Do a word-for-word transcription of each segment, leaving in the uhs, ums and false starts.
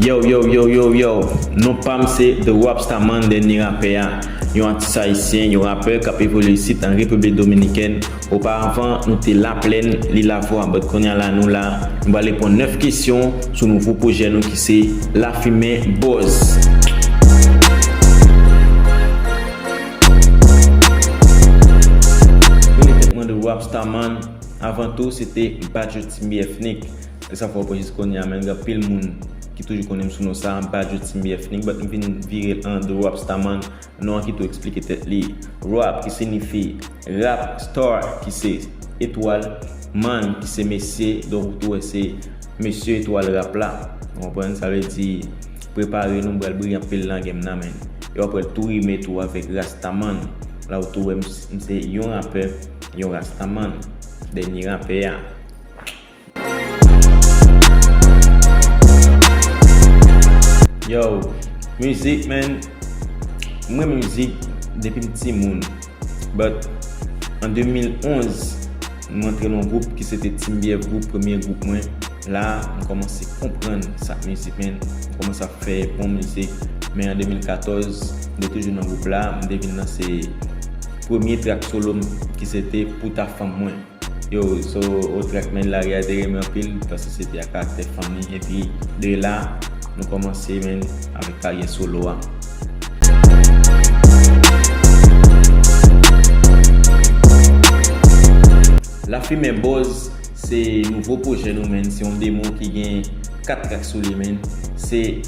Yo, yo, yo, yo, yo. Non pa m se The Robstaman, dènye rapè a. Yon atis ayisyen, yon rapè k ap evolye isit an Repiblik Dominikèn. Oparavan, nou te Laplèn, Lilavwa, but kounye a la, nou la. Nou pral reponn nèf kesyon sou nouvo pwojè nou ki se Lafimen Buzz. Mwen, se Robstaman. Avan tou, se te Badjo Timbi Ethnic. E sa fè w wè jis kounye a, men, gen anpil moun ki toujou konnen m sou non sa, Badjo Timbi Ethnic, but m vin vire l an The Robstaman, non an ki tou eksplike tèt li. Rob ki siyifi rap, star ki se etwal, man ki se mesye, donk ou tou wè se mesye etwal rap la. Ou konprann? Sa vle di, prepare nou, m pral briye anpil nan game nan, men. E w ap wè l tou rime tou avèk Rastaman. La ou tou wè m, m se yon rapè, yon Rastaman. Dènye rapè a. Yo, mizik, man. Mwen, mizik depi m timoun. But an de mil onz, mwen antre nan yon gwoup ki se te Team B F Group, premye gwoup mwen. La, mwen kòmanse konprann sa k mizik, man. Mwen kòmanse ap fè bon mizik. Men an de mil katòz, mwen te toujou nan gwoup la, mwen te vin lanse premye track solo m ki se te Pou ta fanm mwen. Yo, so, o track, man, lari a te renmen anpil, paske se te a karaktè fanmi, epi de la, nou kòmanse, man, avèk karyè solo a. Lafimen Buzz, se nouvo pwojè nou, man, se yon demo ki gen kat track sou li, man. Se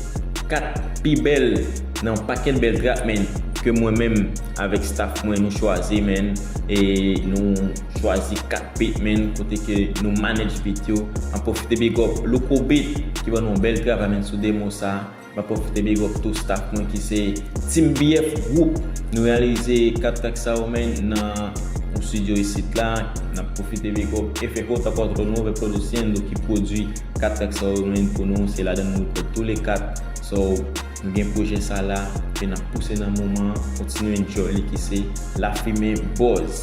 kat pi bèl nan yon pakèt bèl track, man, ke mwen menm avèk staff mwen nou chwazi, man, e nou chwazi kat beat, man, kote ke nou manage beat yo. An pwofite big up Louko Beat ki ban nou yon bèl travay, man, sou demo sa. Mwen pwofite big up tou staff mwen ki se Team B F Group. Nou reyalize kat track sa yo, man, nan yon studio isit la. N ap pwofite big up Efe Hot Akwa Tro Nouvo Production ki pwodui kat track sa yo, man, pou nou. Se ladan nou rekòd tou le kat. So, nou gen pwojè sa la, ke n ap pouse nan moman an, kontinye enjoy li ki se Lafimen Buzz.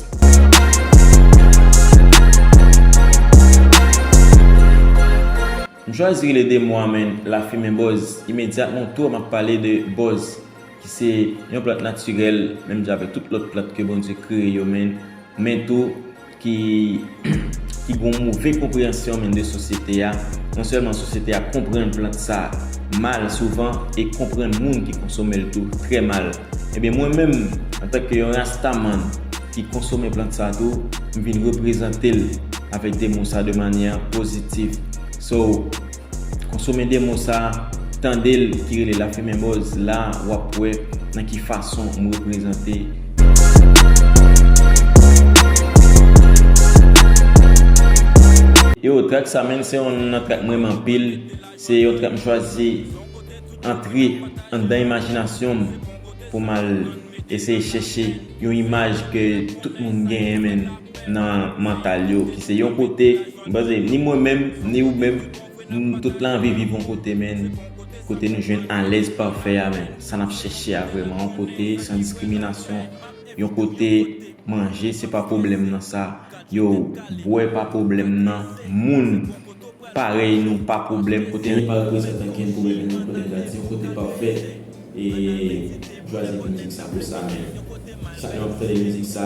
M chwazi rele demo a, man, Lafimen Buzz. Imedyatman, tou, m ap pale de buzz, ki se yon plant natirèl, menm jan avèk tout lòt plant ke Bondye kreye yo, man. Men tou, ki, ki gen yon move konpreyansyon, man, de sosyete a. Non sèlman sosyete a konprann plant sa mal souvan e konprann moun ki konsome l tou trè mal. Ebyen, mwen menm, antanke yon rastaman ki konsome plant sa tou, m vin reprezante l avèk demo sa de manyè pozitif. So, konsome demo sa, tande l ki rele Lafimen Buzz la, w ap wè nan ki fason m reprezante. Yo, track sa, man, se yon nan track m renmen anpil. Se yon track m chwazi antre anndan imajinasyon m pou m al eseye chèche yon imaj ke tout moun genyen, man, nan mantal yo, ki se yon kote, m panse ni mwen menm, ni ou menm, nou tout la anvi viv yon kote, man, kote nou jwenn alèz pafè a, man, sa n ap chèche a vrèman, yon kote san diskriminasyon, yon kote manje se pa pwoblèm nan sa, yo, bwè pa pwoblèm nan, moun parèy nou pa pwoblèm, kote nou pa reprezante ankenn pwoblèm, nou kote n ta di yon kote pafè. E m chwazi mizik sa pou sa, men chak lè m ap tande mizik sa,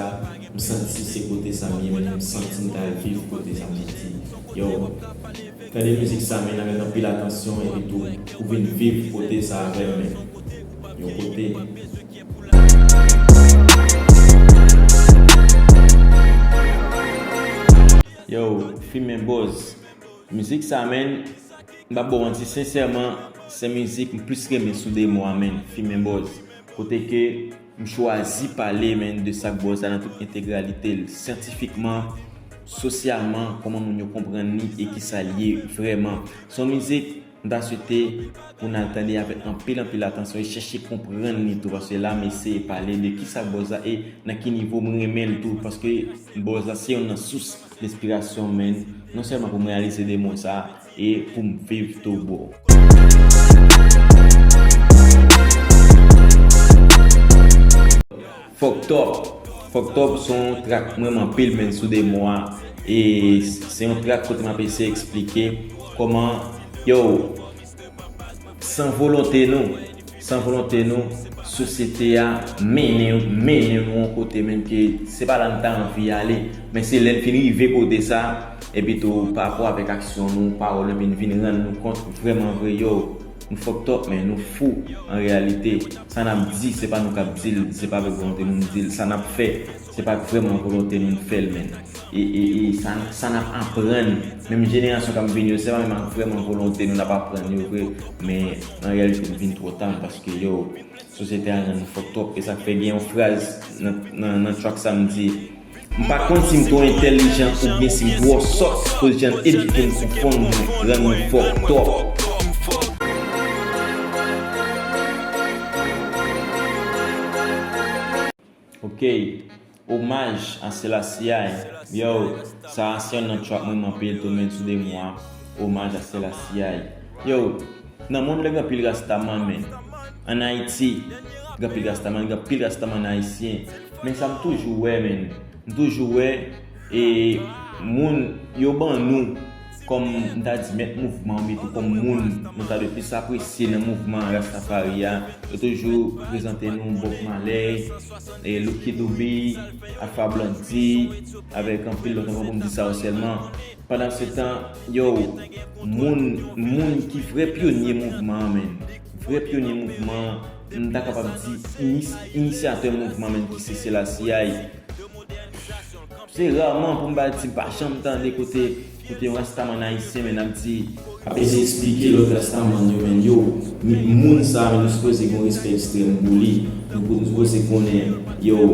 m santi se kote sa m ye, men m santi m ta viv kote sa, m di, yo, tande mizik sa, men avèk anpil atansyon, epi tou ou vin viv kote sa avè m, men yon kote. Yo, Fimen Buzz. Mizik sa, man, m p ap ba w manti, sensèman, se mizik m plis renmen sou demo a, man, Fimen Buzz. Kote ke m chwazi pale, man, de sa k buzz la nan tout entegralite l, syantifikman, sosyalman, kòman moun yo konprann li e kisa l ye vrèman. Se yon mizik m ta swete pou n al tande avèk anpil, anpil atansyon e chèche konprann li tou, paske la m eseye pale de kisa k buzz la e nan ki nivo m renmen l tou, paske buzz la se youn nan sous lenspirasyon, man, non sèlman pou m reyalize demo sa e pou m viv tou, bro. Fucked Up. Fucked Up se yon track m renmen anpil, man, sou demo a. E se yon track kote m ap eseye eksplike kòman, yo, San volonte nou, san volonte nou, sosyete a mennen, mennen nou yon kote menm ke se pa la n ta anvi ale, men se lè n fin rive kote sa, epi tou pa rapò avèk aksyon nou, pawòl nou, epi n vin rann nou kont vrèman vre, yo, nou fucked up, men nou fou an reyalite. Sa n ap di, se pa nou k ap di l, se pa avèk volonte nou n di l, sa n ap fè, se pa ak vrèman volonte nou n fè l, men. E, e, e sa, sa n ap aprann, menm jenerasyon k ap vini yo, se pa menm ak vrèman volonte nou n ap aprann yo vre, men an reyalite n vin twò ta, paske yo, sosyete a rann nou fucked up, e sa k fè gen yon fraz nan, nan, nan track sa m di, m pa konn si m twò entèlijan oubyen si m twò sòt, koz jan n edike m pou fon nou rann nou fucked up. Ok, omaj a Selassie I. Yo, sa a se youn nan track mwen m anpil tou, men sou de mwa. Omaj a Selassie I. Yo, nan mond la gen anpil rastaman, men. Ann Ayiti, gen anpil rastaman, gen anpil rastaman ayisyen. Men sa m toujou wè, men. M toujou wè, e moun yo ban nou kòm, m ta di, mèt mouvman, oubyen tou kòm moun nou ta dwe plis apresye nan mouvman Rastafari a. Yo toujou prezante nou Bob Marley, e Lucky Dube, Alpha Blondy, avèk anpil lòt ankò pou m di sa yo sèlman. Pandansetan, yo, moun, moun ki vrè pyonye mouvman an, men, vrè pyonye mouvman an, m ta kapab di inis-, inisyatè mouvman, men, ki se Selassie I. Se raman pou m pa di m pa janm tande kote, kote yon rastaman ayisyen, men, ap di, ap eseye eksplike lòt rastaman yo, men, yo, moun sa, men, nou sipoze gen yon respè ekstrèm pou li. Nou, nou sipoze konnen, yo,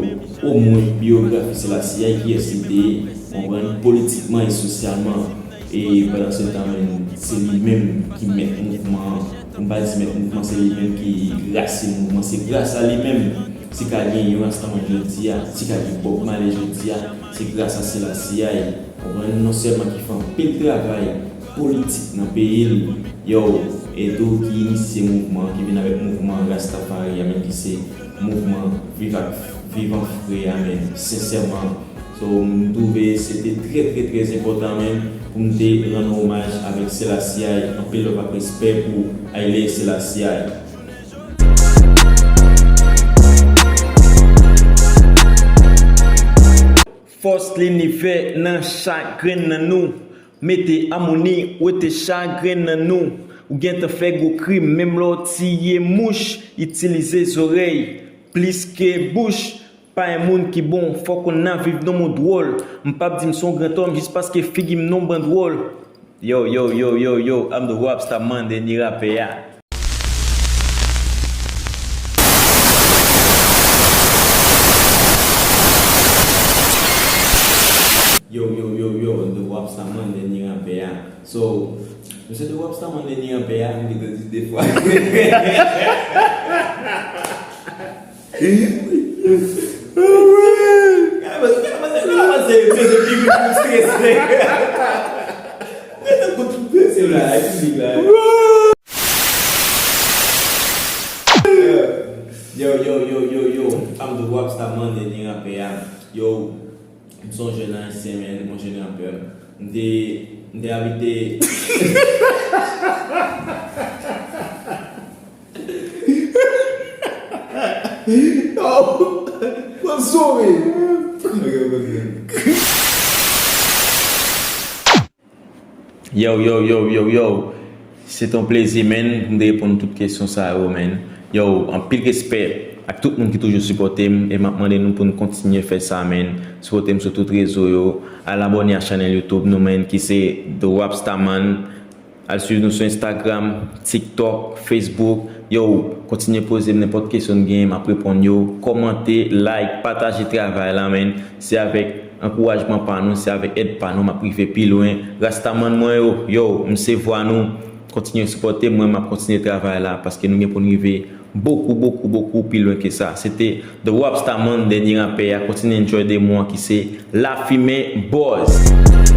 omwen biyografi Selassie I, kiyès li te ye, konprann, politikman e sosyalman. E pandansetan, men, se li menm ki mèt mouvman an. Pou m pa di mèt mouvman, se li menm ki rasin mouvman. Se gras a li menm si ka gen yon rastaman jodi a, si ka gen Bob Marley jodi a, se gras a Selassie I. Konprann, non sèlman ki fè anpil travay politik nan peyi l, yo, e tou ki inisye mouvman, ki vin avèk mouvman Rastafari a, men ki se mouvman Viv ak, Viv an Frè a, men, sensèman. So, m twouve se te trè, trè, trè enpòtan, men, pou m te rann omaj avèk Selassie I, anpil love ak respè pou Haile Selassie I. Fòs linivè nan chak grenn nan nou. Mete amoni, wete chagren nan nou. Ou gentan fè gwo krim, menm lè w tiye mouch, itilize zòrèy plis ke bouch. Pa yon moun ki bon, fòk ou nan viv nan yon dwòl. M p ap di m se yon grantòm jis paske figi m nan yon bandwòl. Yo, yo, yo, yo, yo, I'm the Robstar Man, dènye rapè a. Yo, yo, yo, yo, The Robstar Man, dènye rapè a. So, mesye, The Robstar Man, dènye rapè a, m gentan di de fwa. Yo, yo, yo, yo, yo, I'm the Robstar Man, dènye rapè a. Yo, m se yon jèn ayisyen, men, yon jèn rapè. M te, m te abite. Oh, I'm sorry. Yo, yo, yo, yo, yo. Se t yon plezi, men, pou m te reponn tout kesyon sa yo, men. Yo, anpil respè ak tout moun ki toujou sipòte m, e m ap mande nou pou nou kontinye fè sa, men. Sipòte m sou tout rezo yo. Al abòne a chanèl YouTube nou, men, ki se The Robstar Man. Al swiv nou sou Instagram, TikTok, Facebook. Yo, kontinye poze m nenpòt kesyon n genyen, m ap reponn yo. Kòmante, like, pataje travay la, men. Se avèk ankourajman pa nou, se avèk èd pa nou, m ap rive pi lwen. Rastaman mwen yo, yo, m se vwa nou. Kontinye sipòte mwen, m ap kontinye travay la, paske nou gen pou n rive bokou, bokou, bokou pi lwen ke sa. Se te The Robstar Man, dènye rapè a. Kontinye enjoy de mwa ki se Lafimen Buzz.